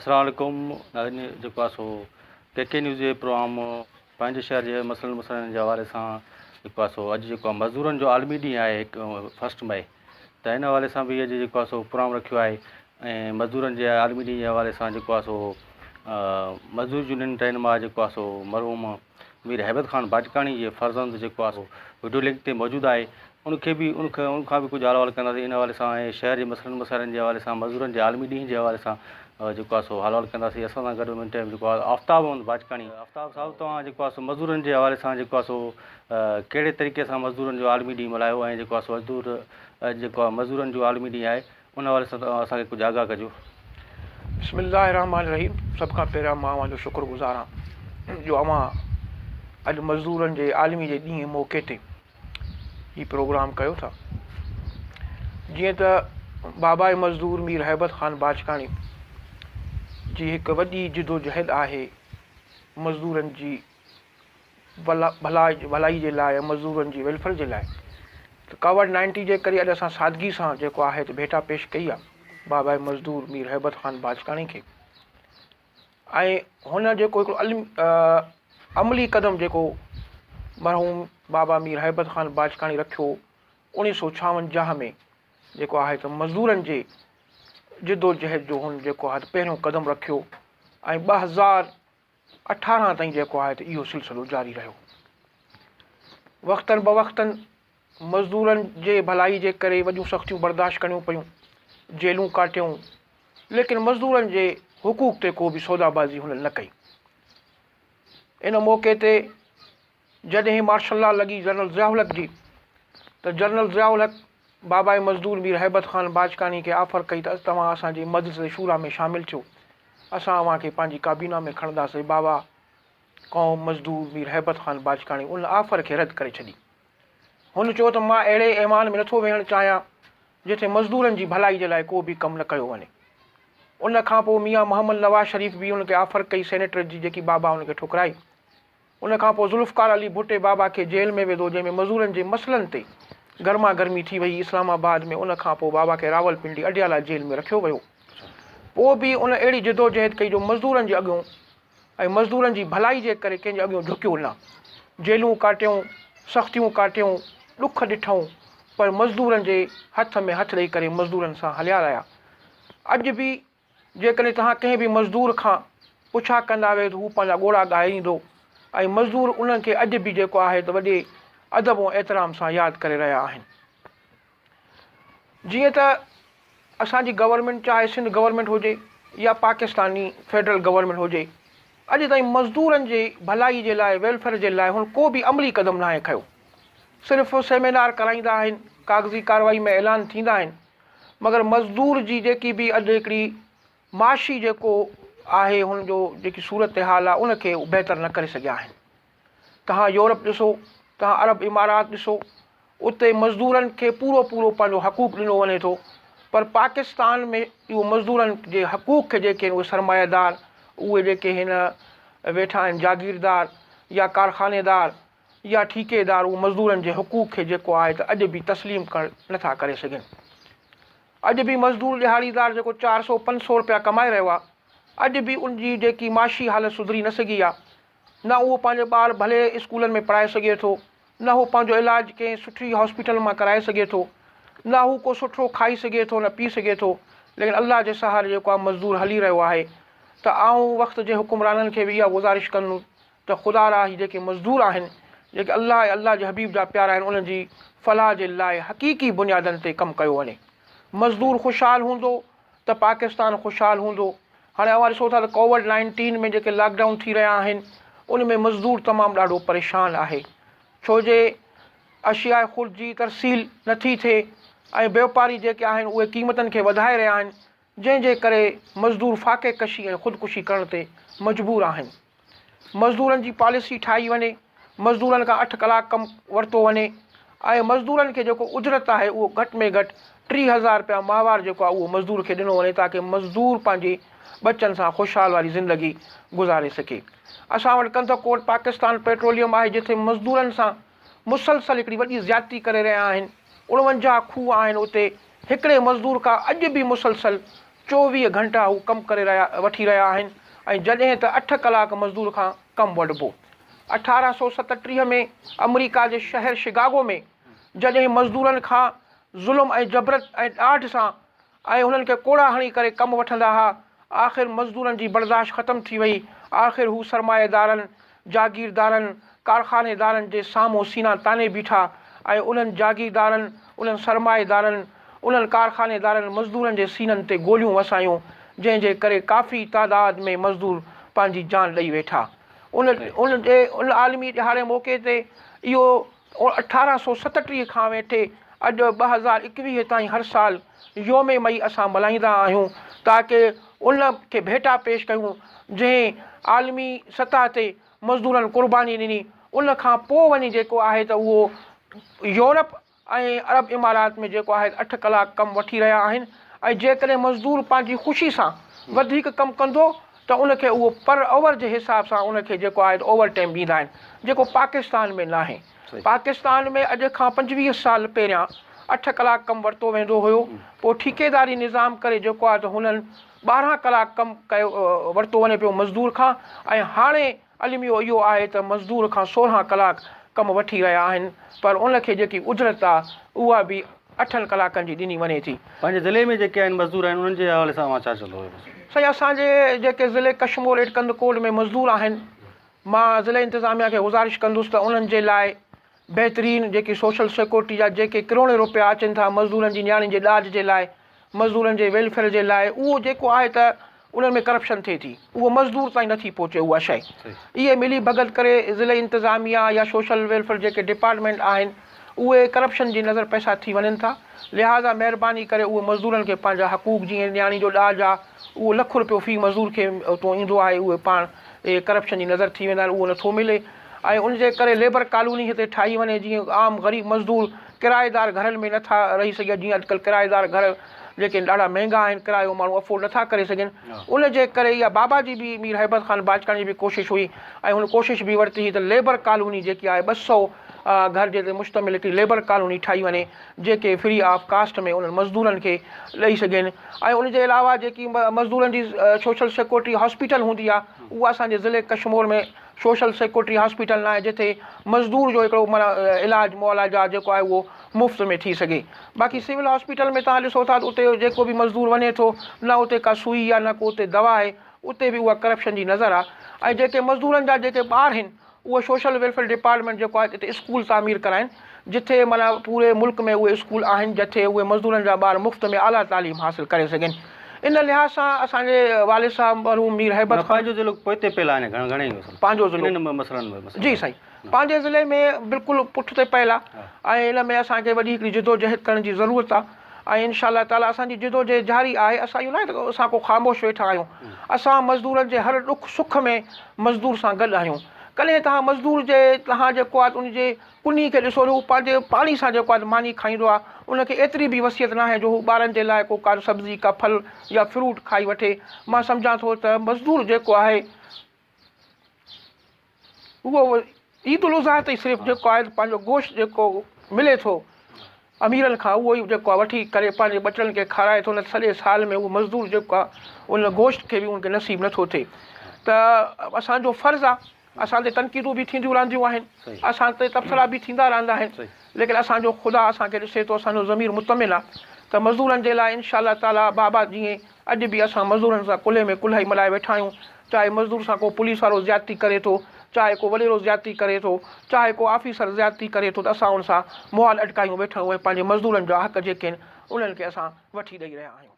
السلام عليڪم ناظرين جيڪو آ سو ڪي ڪي نيوز جي پروگرام پنهنجي شهر جي مسئلن مسائلن جي حوالي سان جيڪو آ سو اڄ جيڪو آ مزدورن جو عالمي ڏينهن آهي هڪ فرسٽ مئي ته ان حوالي سان به اڄ جيڪو آ سو پروگرام رکيو آهي ۽ مزدورن جي عالمي ڏينهن جي حوالي سان جيڪو آ سو مزدور يونين رهنما جيڪو آ سو مرحوم مير هيبت خان باجڪاڻي جي فرزند جيڪو آ سو وڊيو لنڪ تي موجود آهي ان کي به ان کان ان کان به ڪجهه حال احوال ڪنداسين ان حوالي سان ۽ شهر جي مسئلن مسائلن جي حوالي سان مزدورن جي عالمي ڏينهن جي حوالي سان جيڪو آ سو حال احوال ڪنداسين اسان سان گڏ ان ٽائيم جيڪو آ آفتاب احمد باجڪاڻي آفتاب صاحب توهان جيڪو آ سو مزدورن جي حوالي سان جيڪو آ سو ڪهڙي طريقي سان مزدورن جو عالمي ڏينهن ملهايو ۽ جيڪو آ سو مزدور جيڪو آ مزدورن جو عالمي ڏينهن آهي ان حوالي سان توهان اسان کي ڪجهه آگاهه ڪجو. بسم الله الرحمٰن الرحيم سڀ کان پهريان مان اوهان جو شڪر گذار آهيان جو اوهان اڄ مزدورن جي عالمي جي ڏينهن موقعي تي هي پروگرام ڪيو ٿا جيئن ته باباء مزدور مير هيبت خان باجڪاڻي جي هڪ وڏي جدوجهد آهي مزدورن جي ڀلائي جي لاء ۽ مزدورن جي ويلفيئر جي لاء ته ڪووڊ نائنٽي جي ڪري اڄ اسان سادگي سان جيڪو آهي ته ڀيٽا پيش ڪئي آهي باباء مزدور مير هيبت خان باجڪاڻي کي ۽ هن جيڪو هڪڙو عملي قدم جيڪو مرحوم بابا مير هيبت خان باجڪاڻي رکيو اوڻيهه سو ڇاونجاهه ۾ جيڪو آهي ته مزدورن جي جدوجهد جو هن جيڪو آهي ته پهريون قدم رکيو ۽ 2018 تائين جيڪو آهي ته اهو سلسلو جاري رهيو. وقتن بوقتن مزدورن جي ڀلائي جي ڪري وڏيون سختيون برداشت ڪرڻيون پيون، جيلون ڪاٽيائون، ليڪن مزدورن جي حقوق تي ڪو به سودابازي هنن نه ڪئي. ان موقعي تي جڏهن مارشل لا لڳي جنرل ضياء الحق جي ته جنرل ضياء الحق باباء مزدور مير هيبت خان باجڪاڻي کي آفر ڪئي ته توهان اسان جي مجلس شوريٰ ۾ شامل ٿيو اسان اوهان کي پنهنجي ڪابينا ۾ کڻنداسين بابا قوم مزدور مير هيبت خان باجڪاڻي ان آفر کي رد ڪري ڇڏي هن چيو ته مان اهڙي ايوان ۾ نٿو ويهڻ چاهيان جتي مزدورن جي ڀلائي جي لاء ڪو به ڪم نه ڪيو وڃي ان کان پوء ميان محمد نواز شريف به ان کي آفر ڪئي سينيٽر جي جيڪي بابا ان کي ٺڪرائي ان کان پوء ذوالفقار علي ڀٽي بابا کي جيل ۾ وڌو جنهن ۾ مزورن جي مسئلن تي گرما گرمي ٿي وئي اسلام آباد ۾ ان کان پوء بابا کي راولپنڊي اڊيالا جيل ۾ رکيو ويو پوء به ان اهڙي جدوجهد ڪئي جو مزدورن جي اڳيون ۽ مزدورن جي ڀلائي جي ڪري ڪنهن جي اڳيون جهڪيو نه جيلون ڪاٽيون سختيون ڪاٽيون ڏک ڏٺئون پر مزدورن جي هٿ ۾ هٿ ڏئي ڪري مزدورن سان هليا رهيا اڄ به جيڪڏهن توهان ڪنهن به مزدور کان پڇا ڪندا ويو ته هو پنهنجا ڳوڙها ڳاهي ۽ مزدور انهن کي اڄ به جيڪو آهي ته وڏي ادب ۽ احترام سان ياد ڪري رهيا آهن. جيئن ته اسان جي گورنمينٽ چاهي سنڌ گورنمينٽ هجي يا پاڪستاني فيڊرل گورنمينٽ هجي اڄ تائين مزدورن جي ڀلائي جي لاء ويلفيئر جي لاء هن ڪو به عملي قدم ناهي کنيو. صرف سيمينار ڪرائيندا آهن، ڪاغذي ڪارروائي ۾ اعلان ٿيندا آهن مگر مزدور جي جيڪي به اڄ هڪڙي معاشي جيڪو آهي هن جو جيڪي صورتحال آهي ان کي بهتر نه ڪري سگهيا آهن. توهان يورپ ڏسو، توهان عرب امارات ڏسو اتي مزدورن کي پورو پورو پنهنجو حقوق ڏنو وڃي ٿو پر پاڪستان ۾ اهو مزدورن جي حقوق کي جيڪي آهن اهي سرمايه دار اهي جيڪي هن ويٺا آهن جاگيردار يا ڪارخانيدار يا ٺيڪيدار اهو مزدورن جي حقوق کي جيڪو آهي ته اڄ به تسليم ڪرڻ نٿا ڪري سگهن. اڄ به مزدور ڏهاڙيدار جيڪو چار سو پنج سو رپيا ڪمائي رهيو آهي اڄ به ان جي جيڪي معاشي حالت سڌري نه سگهي آهي نه اهو پنهنجو ٻار ڀلي اسڪولن ۾ پڙهائي سگهي ٿو نه هو پنهنجو علاج ڪنهن سٺي هاسپيٽل مان ڪرائي سگهي ٿو نه هو ڪو سٺو کائي سگهي ٿو نه پي سگهي ٿو ليڪن الله جي سهاري جيڪو آهي مزدور هلي رهيو آهي ته آئون وقت جي حڪمرانن کي به اها گذارش ڪندس ته خدا را هي جيڪي مزدور آهن، جيڪي الله ۽ الله جي حبيب جا پيارا آهن، انهن جي فلاح جي لاء حقيقي بنيادن تي ڪم ڪيو وڃي. مزدور خوشحال هوندو ته پاڪستان خوشحال هوندو. هاڻي اوهان ڏسو ٿا ته ڪووڊ نائنٽين ۾ جيڪي لاڪ ڊائون ٿي رهيا آهن، ان ۾ مزدور تمام ڏاڍو پريشان آهي، ڇو جي اشياء خرد جي ترسيل نٿي ٿئي ۽ بيوپاري جيڪي آهن اهي قيمتن کي وڌائي رهيا آهن، جنهن جي ڪري مزدور فاقه ڪشي ۽ خودڪشي ڪرڻ تي مجبور آهن. مزدورن جي پاليسي ٺاهي وڃي، مزدورن کان اٺ ڪلاڪ ڪم ورتو وڃي ۽ مزدورن کي جيڪو اجرت آهي اهو گهٽ ۾ گهٽ 3000 رپيا ماهوار جيڪو آهي اهو مزدور کي ڏنو وڃي تاڪه مزدور پنهنجي ٻچن سان خوشحال واري زندگي گذاري سگهي. اسان وٽ ڪنڌڪوٽ پاڪستان پيٽروليم آهي جتي مزدورن سان مسلسل هڪڙي وڏي زيادتي ڪري رهيا آهن، 49 کوهه آهن اتي هڪڙي مزدور کان اڄ به مسلسل 24 گهنٽا هو ڪم ڪري رهيا وٺي رهيا آهن ۽ جڏهن ته اٺ ڪلاڪ مزدور کان ڪم وٺبو. 1837 ۾ آمريڪا جي شهر شڪاگو ۾ جڏهن مزدورن کان ظلم ۽ جبرت ۽ ڏاڍ سان ۽ هنن کي ڪوڙا هڻي ڪري ڪم وٺندا ها، آخر مزدورن جي برداشت ختم ٿي وئي، آخر هو سرمائيدارن، جاگيردارن، ڪارخانيدارن جي سامهون سينا تاني بيٺا ۽ انهن جاگيردارن، انهن سرمائيدارن، انهن ڪارخانيدارن مزدورن جي سينن تي گوليون وسايون، جنهن جي ڪري ڪافي تعداد ۾ مزدور پنهنجي جان ڏئي ويٺا. ان ان جي ان عالمي ڏهاڙي موقعي تي اهو 1837 کان ويٺي اڄ 2021 تائين هر سال يوم مئي اسان ملهائيندا آهيون تاڪه ان کي ڀيٽا پيش ڪيون جنهن عالمي سطح تي مزدورن قرباني ڏني ان کان پوء وڃي جيڪو آهي ته اهو يورپ ۽ عرب امارات ۾ جيڪو آهي اٺ ڪلاڪ ڪم وٺي رهيا آهن ۽ جيڪڏهن مزدور پنهنجي خوشي سان وڌيڪ ڪم ڪندو ته ان کي اهو پر اور جي حساب سان ان کي جيڪو آهي ته اوور ٽائيم ڏيندا آهن جيڪو پاڪستان ۾ ناهي پاڪستان ۾ اڄ کان 25 سال پهريان اٺ ڪلاڪ ڪم ورتو ويندو هيو پوء ٺيڪيداري نظام ڪري جيڪو آهي ته هنن 12 ڪلاڪ ڪم ڪيو ورتو وڃي پيو مزدور کان ۽ هاڻي الميو اهو آهي ته مزدور کان 16 ڪلاڪ ڪم وٺي رهيا آهن پر ان کي جيڪي اجرت آ اها به اٺن ڪلاڪن جي ڏني وڃي ٿي. پنهنجي ضلعي ۾ جيڪي آهن مزدور آهن انهن جي حوالي سان اوهان ڇا چوندو؟ سائين اسان جي جيڪي ضلعي ڪشمور ايٽ ڪنڌڪوٽ ۾ مزدور آهن مان ضلعي انتظاميا کي گذارش ڪندس ته انهن جي لاء بهترين جيڪي سوشل سيڪورٽي جا جيڪي ڪروڙين روپيا اچن ٿا مزدورن جي نياڻين جي ڏاج جي لاء مزدورن جي ويلفيئر جي لاء اهو جيڪو آهي ته انهن ۾ ڪرپشن ٿئي ٿي اهو مزدور تائين نٿي پهچي اها شيء اهي ملي ڀڳت ڪري ضلعي انتظاميا يا سوشل ويلفيئر جيڪي ڊپارٽمينٽ آهن اهي ڪرپشن جي نظر پئسا ٿي وڃن ٿا لهٰذا مهرباني ڪري اهي مزدورن کي پنهنجا حقوق جيئن نياڻي جو ڏاج آهي اهو لک روپيو في مزدور کي اتو ايندو آهي اهي پاڻ اهي ڪرپشن جي نظر ٿي ويندا آهن اهو نٿو ملي ۽ ان جي ڪري ليبر ڪالوني هتي ٺاهي وڃي جيئن عام غريب مزدور ڪرائيدار گهرن ۾ نٿا رهي سگهن جيئن اڄڪلهه ڪرائيدار گهر جيڪي آهن ڏاڍا مهنگا آهن ڪرايو ماڻهو افورڊ نٿا ڪري سگهن ان جي ڪري اها بابا جي به مير هيبت خان باجڪاڻي جي به ڪوشش هئي ۽ هن ڪوشش به ورتي هئي ته ليبر ڪالوني جيڪي آهي 200 گهر جي تي مشتمل هڪڙي ليبر ڪالوني ٺاهي وڃي جيڪي فري آف ڪاسٽ ۾ انهن مزدورن کي ڏئي سگهن ۽ ان جي علاوه جيڪي مزدورن جي سوشل سيڪورٽي هاسپيٽل هوندي آهي اها اسان جي ضلعي ڪشمور ۾ سوشل سيڪيورٽي هاسپيٽل ناهي جتي مزدور جو هڪڙو معنيٰ علاج معالجه جيڪو آهي اهو مفت ۾ ٿي سگهي باقي سول هاسپيٽل ۾ توهان ڏسو ٿا ته اتي جيڪو به مزدور وڃي ٿو نه اتي ڪا سوئي آهي نه ڪو اتي دوا آهي اتي به اها ڪرپشن جي نظر آهي ۽ جيڪي مزدورن جا جيڪي ٻار آهن اهي سوشل ويلفيئر ڊپارٽمينٽ جيڪو آهي اتي اسڪول تعمير ڪرائين جتي معنيٰ پوري ملڪ ۾ اهي اسڪول آهن جتي اهي مزدورن جا ٻار مفت ۾ اعليٰ تعليم حاصل ڪري سگهن. ان لحاظ سان اسان جي والد صاحب مرحوم مير هيبت خان. پنهنجو ضلعو پوئتي پيل آهي گهڻي ئي مسئلن. پنهنجو ضلعو. انهن مسئلن ۾. جي سائين پنهنجي ضلعي ۾ بلڪل پٺ تي پيل آهي ۽ ان ۾ اسان کي وڏي هڪڙي جدوجهد ڪرڻ جي ضرورت آهي ۽ انشاء الله تعاليٰ اسان جي جدوجهد جاري آهي. اسان اهو ناهي ته اسان ڪو خاموش ويٺا آهيون. اسان مزدورن جي هر ڏک سک ۾ مزدور سان گڏ آهيون. ڪڏهن توهان مزدور جي توهان جيڪو آهي ان جي ڪني کي ڏسو ته هو پنهنجي پاڻي سان جيڪو آهي ماني کائيندو آهي، ان کي ايتري به وصيت ناهي جو هو ٻارن جي لاء ڪو ڪا سبزي، ڪا ڦل يا فروٽ کائي وٺي. مان سمجهان ٿو ته مزدور جيڪو آهي اهو عيد الاضحيٰ تي صرف جيڪو آهي پنهنجو گوشت جيڪو ملي ٿو اميرن کان اهو ئي جيڪو آهي وٺي ڪري پنهنجي ٻچڙن کي کارائي ٿو نه ته سڄي سال ۾ اهو مزدور جيڪو آهي ان گوشت کي به ان کي نصيب نٿو ٿئي ته اسان جو فرض آهي اسان تي تنقيدون به ٿينديون رهنديون آهن، اسان تي تبصرا به ٿيندا رهندا آهن، ليڪن اسان جو خدا اسان کي ڏسي ٿو، اسان جو ضمير مطمئن آهي ته مزدورن جي لاء انشاء الله تعاليٰ بابا جيئن اڄ به اسان مزدورن سان ڪلهي ۾ ڪلهي ملائي ويٺا آهيون، چاهي مزدور سان ڪو پوليس وارو زيادتي ڪري ٿو، چاهي ڪو وڏيرو زيادتي ڪري ٿو، چاهي ڪو آفيسر زيادتي ڪري ٿو ته اسان ان سان موال اٽڪايون ويٺا آهيون ۽ پنهنجي مزدورن جا حق جيڪي آهن انهن کي اسان وٺي ڏئي رهيا آهيون.